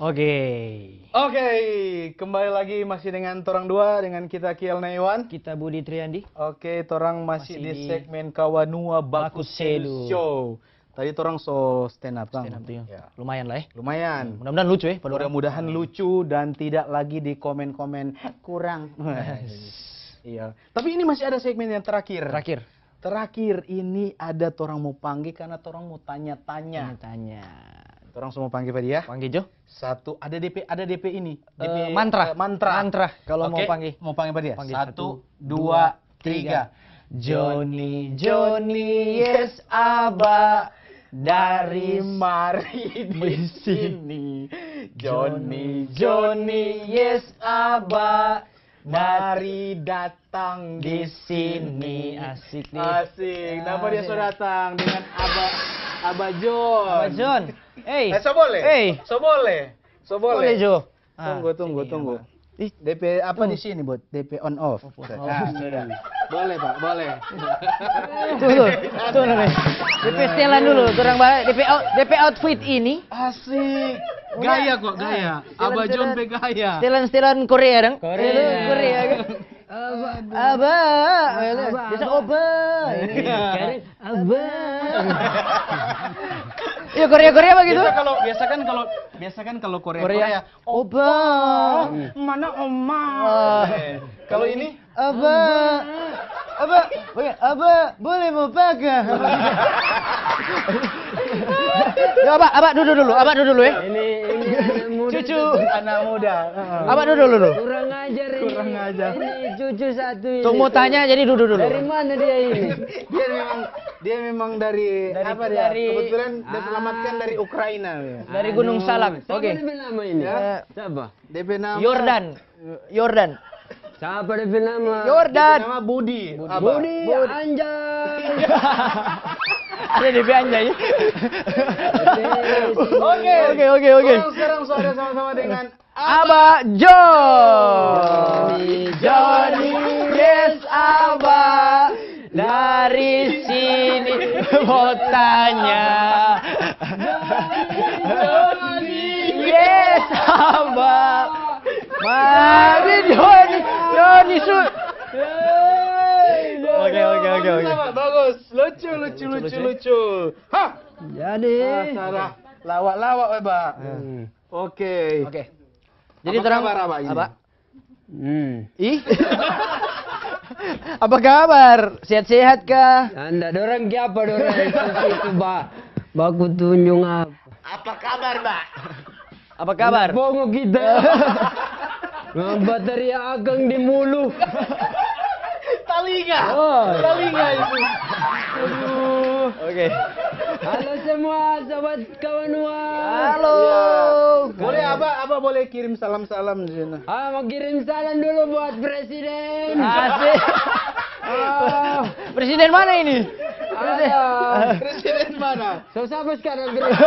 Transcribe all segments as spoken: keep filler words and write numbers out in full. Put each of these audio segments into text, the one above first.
Oke. Oke, kembali lagi masih dengan torang dua, dengan kita Kiel Naiwan. Kita Budi Triandi. Oke, torang masih Masih di di segmen Kawanua Baku Baku Sedu Sedu. Show. Tadi torang so stand up, Kang. Stand up, iya. Ya. Lumayan lah, eh. Lumayan. Hmm, mudah-mudahan lucu, eh, pada orang. Mudah-mudahan lucu dan tidak lagi di komen-komen kurang. Iya. Tapi ini masih ada segmen yang terakhir. Terakhir. Terakhir ini ada torang mo pangge karena torang mo tanya-tanya. Tanya-tanya. Torang so mo pangge pa dia. Pangge jo. Satu, ada D P, ada D P ini. Eh, D P, mantra. Eh, mantra. Mantra, kalau mau Oke, pangge. Mau pangge pa dia. Pangge. Satu, Satu, dua, dua, tiga. tiga. Johnny, Johnny, yes, Abah. Dari Mari di Di sini. sini. Johnny, Johnny, yes, Abah. Mari datang di Di sini. sini. Asik nih. Asik. Napa dia so Asik. datang dengan Abah, Abah John? Abah John. Hey. Eh, so boleh? Hey. So boleh? So boleh? Boleh, Jo. Ah, Tunggu, tunggu, sini, tunggu. Abah. Ih. D P apa Tuh. di sini, Bot? D P on off. Oh, Nah, oh. sudah. Boleh, Pak, boleh. Tuh, tuh. Tuh, nih. D P setelan dulu, orang ba-, D P out-, D P outfit ini. Asik. Udah. Gaya kok, gaya. Ah, Abah John setelan-setelan, pe gaya. setelan-setelan Korea dong. Korea. Eh, Korea kan. Abah. Abah. Abah. Biasa Abah. Oba. Iya. Abah. Iya, Korea-Korea begitu. Biasa kalau, biasa kan kalau, biasa kan kalau Korea, Korea. Korea, "Oba, Oba. mana Oma?" Ah. Eh, kalau ini? Abah. Abah, boleh, Abah, boleh mau pakai? Ya, Abah, Abah duduk dulu, Abah duduk dulu, ya. Ini, ini anak muda Cucu. tuh. Anak muda. Heeh. Abah duduk dulu. Kurang ajar ini. Kurang ajar. Ini cucu satu ini Tuh mau tuh. tanya, jadi duduk dulu. Dari mana dia ini? Dia memang, dia memang dari, Dari, apa dia? dari Kebetulan dia selamatkan Ah. dari Ukraina, ya. Dari Gunung Anu, Salak. siapa Oke. dia nama ini? Ya. Siapa? D P nama Yordan. Yordan. Siapa dia pe nama? Yordan. D P nama Budi. Budi. Abah. Budi, Budi. Anjay. Ada D P Anjay. Oke. Oke, oke, oke. Orang sekarang so ada sama-sama dengan Abah John. Johnny, Johnny, yes, Abah. Dari sini mau tanya. Yes, Abah. Mari, Johnny. Johnny, su-, Oke, oke, oke, oke. Bagus, bagus. Lucu, lucu, lucu, Lucu, lucu. Hah? Jadi. Ah, salah. Lawak-lawak, we, Ba. Hmm. Oke. Oke. Jadi Apa terang, kabar, Abah, ini? Abah? Hmm. Ih. Apa kabar? Sehat-sehat kah? Anda dorang kiapa dorang itu, itu, Ba? Baku tunjung apa? Apa kabar, Ba? Apa kabar? Bongo kita. Ngapa tadi akang di mulu? Talinga. Oh. Talinga itu. Aduh. Oke. Halo semua, sobat Kawanua. Halo. Iya. Boleh, Abah, Abah boleh kirim salam-salam di sini. Ah, mau kirim salam dulu buat Presiden. Asik. Ah. Presiden mana ini? Ada. Presiden mana? So, siapa sekarang presiden?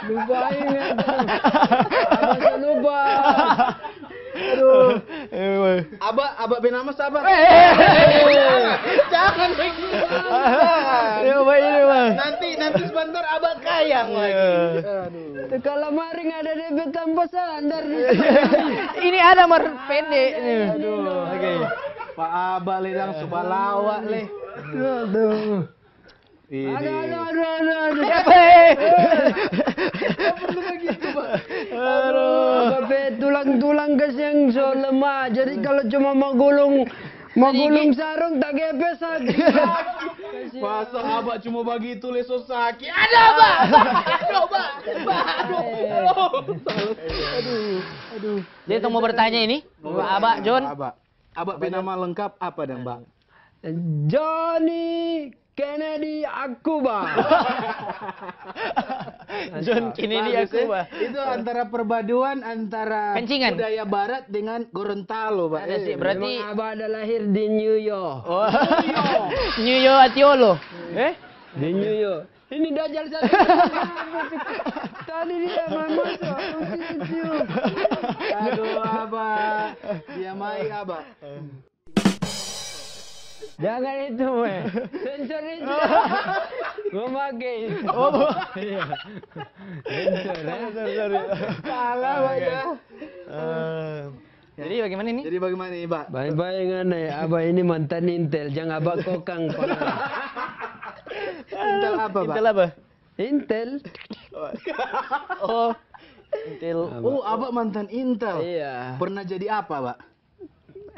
Lupa ini. Apa so lupa? Aduh. Eh, weh. Abah, Abah pe nama sapa? Eh, eh, eh, eh. Jangan begitu. Jangan. Ya, Bang, ini, Bang. Nanti, nanti sebentar Abah kayang lagi. Iya. Aduh. Tuh, kalau maring ada depe tampa sandar di sini. Ini ada mar pende. Aduh. Oke. Pa Abah le dang so balawa le. Aduh. Ini. Aduh, aduh, aduh, aduh, aduh. Siapa, eh? Nggak perlu begitu, Pak. Aduh. Sampe tulang-tulang kasiang so lemah. Jadi kalau cuma mau gulung, mau gulung sarung, tak gepes hati. Masa Abah cuma bagitu le so saki. Aduh, Abah. Aduh, Abah. Abah, aduh. Aduh, aduh. Dia tuh mau bertanya ini, Abah John. Abah. Abah pe nama lengkap apa dang, Ba? Johnny Kennedy Akuba. John Kennedy Bagus, eh. Akuba. Itu antara perpaduan antara Kencingan. budaya barat dengan Gorontalo, Pak. Ada Eh. sih, berarti Memang Abah ada lahir di New York. Oh. New York Atiolo. Eh? Di New York. Ini Dajjal satu. Tadi dia mau masuk. Aduh, Abah. Dia mai, Abah. Jangan itu, weh. Sensor itu. Gua make itu. Oh, iya. Sensor, ya. Sorry, sorry. Salah, Bang, ya. Eh, jadi bagaimana ini? Jadi bagaimana ini, Pak? Baik-baik ngana ya, Abah ini mantan Intel, jang Abah kokang, Pak. Intel apa, Pak? Intel apa? Intel. Oh, Intel. Abah. Oh, Abah mantan Intel. Iya. Pernah jadi apa, Pak?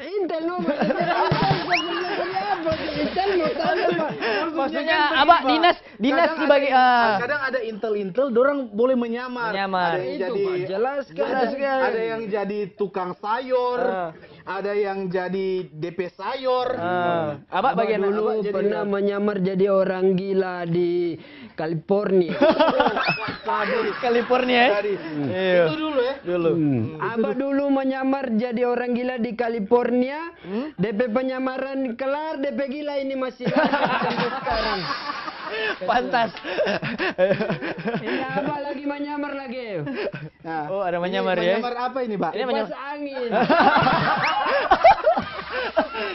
Intel no, Intel, Intel, Intel, Intel, apa? Intel mau tahu apa? Maksudnya, Abah dinas, dinas di bagi, ah. Kadang ada intel-intel, dorang boleh menyamar. Menyamar. Ada yang jadi, jelas, jelas, ada yang jadi tukang sayur, ada yang jadi D P sayur. Ah. Abah bagian dulu pernah menyamar jadi orang gila di California. California, eh? Iya. Itu dulu, ya? Dulu. Hmm. Abah dulu menyamar jadi orang gila di California. Hmm? D P penyamaran kelar, D P gila ini masih lanjut sampai sekarang. Pantas. Ini Abah lagi menyamar lagi. Nah, oh, ada menyamar, ya? Menyamar apa ini, Pak? Ini menyamar kipas angin.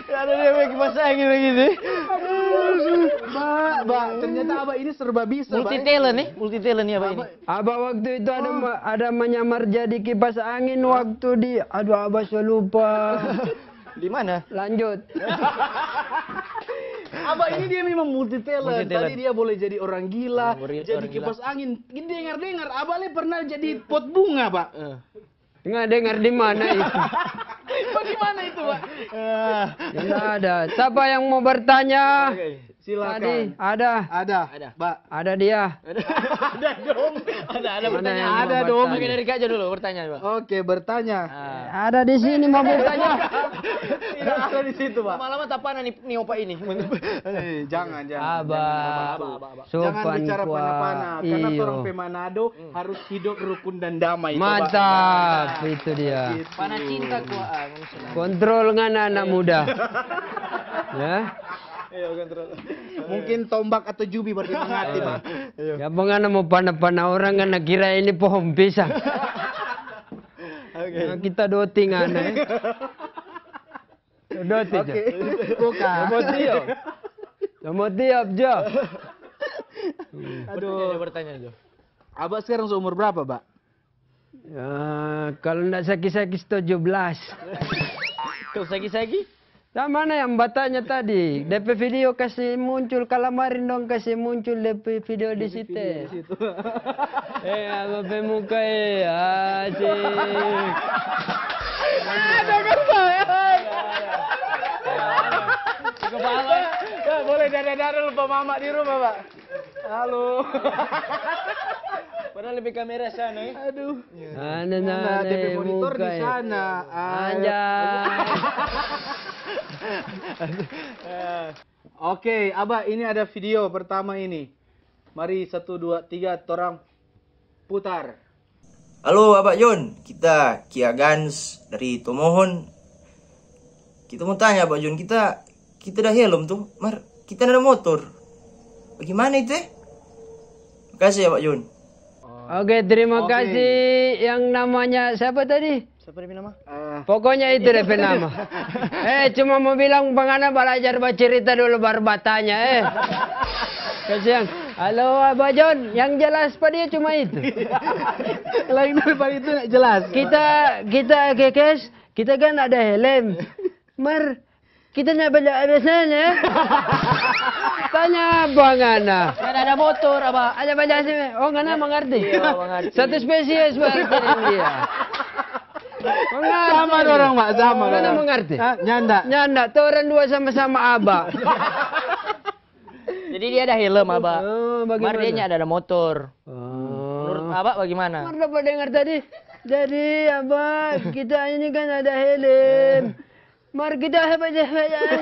Ya, ada dia pakai kipas angin begitu. Aduh, Bang, Bang, ternyata Abah ini serba bisa, Bang. Multi talent nih, multi talent nih Abah ini. Abah waktu itu ada ma-, ada menyamar jadi kipas angin waktu di, aduh, Abah so lupa. Di mana? Lanjut. Abah ini dia memang multi talent. Multi talent. Tadi dia boleh jadi orang gila, jadi kipas angin. Ini dengar-dengar, Abah le pernah jadi pot bunga, Pak. Eh. Nggak dengar di mana itu? Bagaimana itu, Pak? Eh. Nggak ada. Siapa yang mau bertanya? Oke, silakan. Tadi ada. Ada. Ada. Pak. Ada dia. Ada dong. Ada, ada pertanyaan. Ada dong. Oke, dari Kak Jo dulu pertanyaan, Pak. Oke, bertanya. Ah. Ada di sini mau bertanya. Tidak ada di situ, Pak. Lama-lama tapana nih, nih opa ini. Eh, jangan, jangan. Abah. Jangan, Abah, Abah, Abah. Jangan bicara pana-pana, karena orang pe Manado harus hidup rukun dan damai, Abah. Mantap, itu dia. Gitu. Pana cinta kwa, ah, maksudnya. Kontrol ngana anak muda. Ya. Iya, kontrol. Mungkin tombak atau jubi berarti mangati, Bang. Iya. Ya, bang, ngana mo pana-pana orang, ngana kira ini pohong pisang. Oke. Nah, kita doting ngana, eh. Doti, Jo. Oke. Bukan. Tomo tiop. Tomo tiop, Jo. Aduh. Bertanya, Jo. Abah sekarang seumur berapa, Pak? Ya, kalau ndak saki-saki tujuh belas. Kalau saki-saki? Nah, mana yang batanya tadi? D P video kasi muncul, kalamarin dong kasi muncul D P video di situ. Eh, apa pe muka, eh? Asik. Ada kepala. Kepala. Ya, boleh dada-dada lupa mama di rumah, Pak. Halo. Padahal lebih kamera sana, eh. Aduh. Iya. Nah, nah, nah, nah, D P monitor di sana. Anjay. Oke, Abah, ini ada video pertama ini. Mari, satu, dua, tiga, torang putar. Halo, Abah John. Kita Kia Gans dari Tomohon. Kita mau tanya, Abah John, kita, kita ada helm tuh, mar kita ada motor. Bagaimana itu, eh? Makasih ya, Abah John. Oke, terima kasih yang namanya siapa tadi? Siapa dia pe nama? Eh. Pokoknya itu dia pe nama. Eh, cuma mau bilang, bangana balajar bacerita dulu, baru batanya, eh. Kasiang. Halo, Abah John, yang jelas pa dia cuma itu. Lain daripada itu nggak jelas. Kita, kita, Kekes, kita kan ada helm. Mar, kita nggak belajar sana. Tanya apa ngana? Kan ada motor, apa? Ada banyak sih. Oh, ngana mengerti? Iya, mengerti. Satu spesies berarti dia. Mengerti. Sama orang, Pak, sama orang. Ngana mengerti? Hah? Nyanda. Nyanda, torang dua sama-sama Abah. Jadi dia ada helm, Abah. Oh, bagaimana? Mar dia nya ada, ada motor. Oh. Menurut Abah bagaimana? Mar dapat dengar tadi. Jadi, Abah, kita ini kan ada helm. Mar kita hebat, hebat, hebat.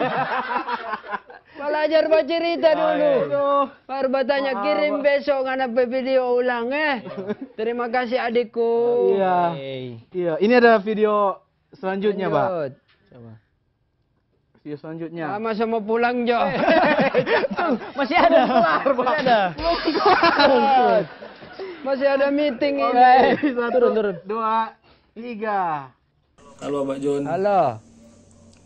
Balajar bacerita dulu. Aduh. Mar batanya, kirim besok ngana pe video ulang, eh. Terima kasih, adikku. Iya. Iya, ini ada video selanjutnya, Pak. Lanjut. Coba. Video selanjutnya. Ah, masa mau pulang, Jo? Masih ada. Belum kelar, Pak. Masih ada. Belum kelar. Masih ada meeting ini. Oke, satu, turun, turun. Dua, tiga. Halo, Abah John. Halo.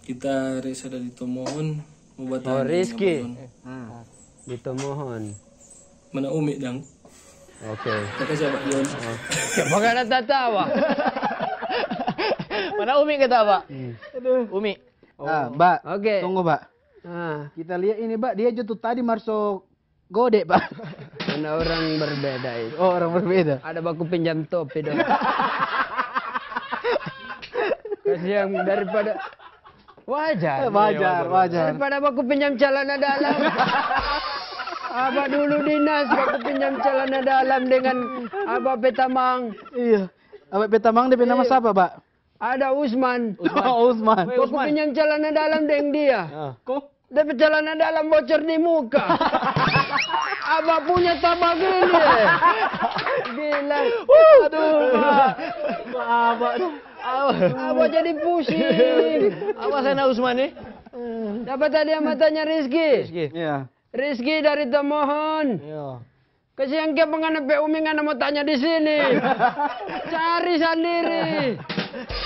Kita Resa dari Tomohon. Mau batanya. Oh, Rizky. Mohon. Ah. Ditomohon. Mana Umi dang? Oke. Makasih, Abah Jon. Oh. Coba kada tatawa. Mana Umi kata, Pak? Hmm. Umi. Ah, Mbak. Oke. Tunggu, Mbak. Ah. Kita lihat ini, Mbak. Dia jo tu tadi mar so gode, Mbak. Karena orang berbeda itu. Oh, orang berbeda. Ada baku pinjam topi dong. Kasihan daripada wajar. Eh, wajar, wajar. Daripada baku pinjam celana dalam. Abah dulu dinas, baku pinjam celana dalam dengan Abah pe tamang. Iya. Abah pe tamang, dia pe nama sapa, Mbak? Ada Usman. Usman. Usman. Weh, Usman. Baku pinjam celana dalam deng dia. Ah. Kok? Dia pe celana dalam bocor di muka. Abah punya tabak ini. Gila. Aduh, Abah. Abah jadi pusing. Abah sana Usman nih. Dapa tadi yang mau tanya Rizky? Rizky. Iya. Rizky dari Tomohon. Iya. Kasiang kiapa ngana pe umi ngana mo tanya di sini. Cari sandiri.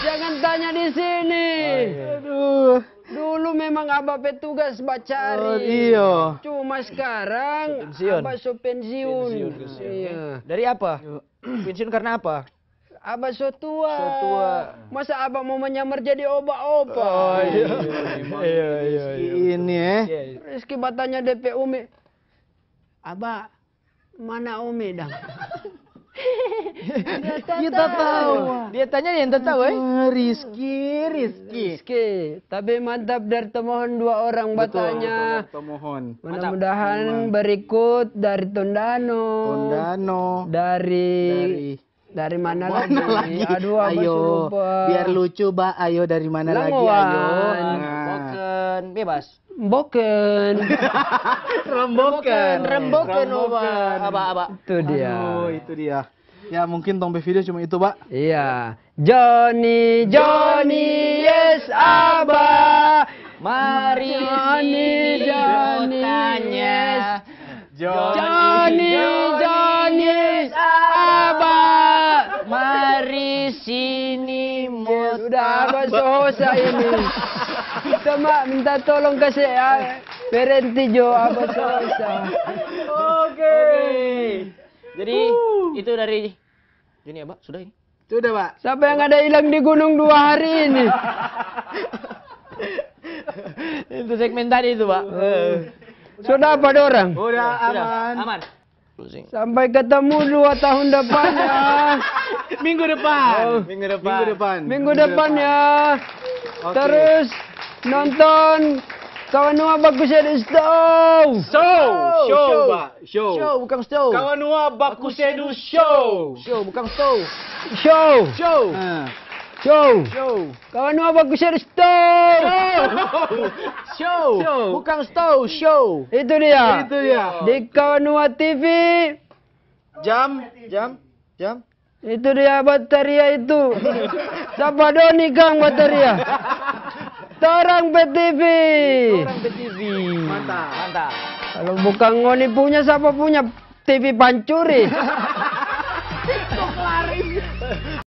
Jangan tanya di sini. Oh, iya. Aduh. Dulu memang Abah pe tugas bacari. Oh, iyo. Cuma skarang Abah so pensiun. Pensiun, kasiang. Iya. Dari apa? Pensiun karena apa? Abah so tua. So tua. Masa Abah mo manyamar jadi oba-oba? Oh, iya. Iya, iya, iya. Ini, eh. Iya, iya. Rizky batanya de pe umi, "Abah, mana umi dang?" Dia tatawa. Dia tanya yang tatawa, eh? Rizky, Rizky. Rizky. Tapi mantap dari Tomohon dua orang batanya. Betul, dari Tomohon. Mantap. Mudah-mudahan berikut dari Tondano. Tondano. Dari, dari mana lagi? Aduh, Abah so lupa. Ayo, biar lucu, Ba. Ayo, dari mana lagi? Ayo. Nah. Boken, bebas. Boken. Remboken. Remboken, Oba. Aba, aba. Itu dia. Aduh, itu dia. Ya, mungkin tong pe video cuma itu, Ba. Iya. Johnny, Johnny, yes, Aba. Mari Johnny, sini Johnny, mo tanya. Yes. Johnny, Johnny, yes, Aba. Mari sini mo. Sudah, Aba so hosa ini. Kita, Mak, minta tolong kasih, ah, berhenti jo, Aba so hosa. Oke. Oke. Jadi, itu dari Johnny, Aba, sudah ini? Sudah, Pak. Sapa yang ada ilang di gunung dua hari ini? Itu segmen tadi itu, Pak. Eh. So dapa dorang? Udah, sudah aman. Aman. Pusing. Sampai ketemu dua tahun depan, ya. Minggu depan. Oh. Minggu depan. Minggu depan. Minggu depan, ya. Oke. Terus nonton Kawanua Baku Sedu Show. Show, show, show, Pak. Show. Show, bukang show. Kawanua Baku Sedu Show. Show, bukang show. Show. Show. Ah. Show. Show. Kawanua Baku Sedu Show. Show. Show. Show. Bukang show, show. Itu dia. Itu dia. Di Kawanua T V. Jam, jam, jam. Itu dia bataria itu. Sapa doni kang bataria? Torang pe T V. Torang pe T V. Mantap. Mantap. Kalau bukang ngoni punya, sapa punya? T V pancuri.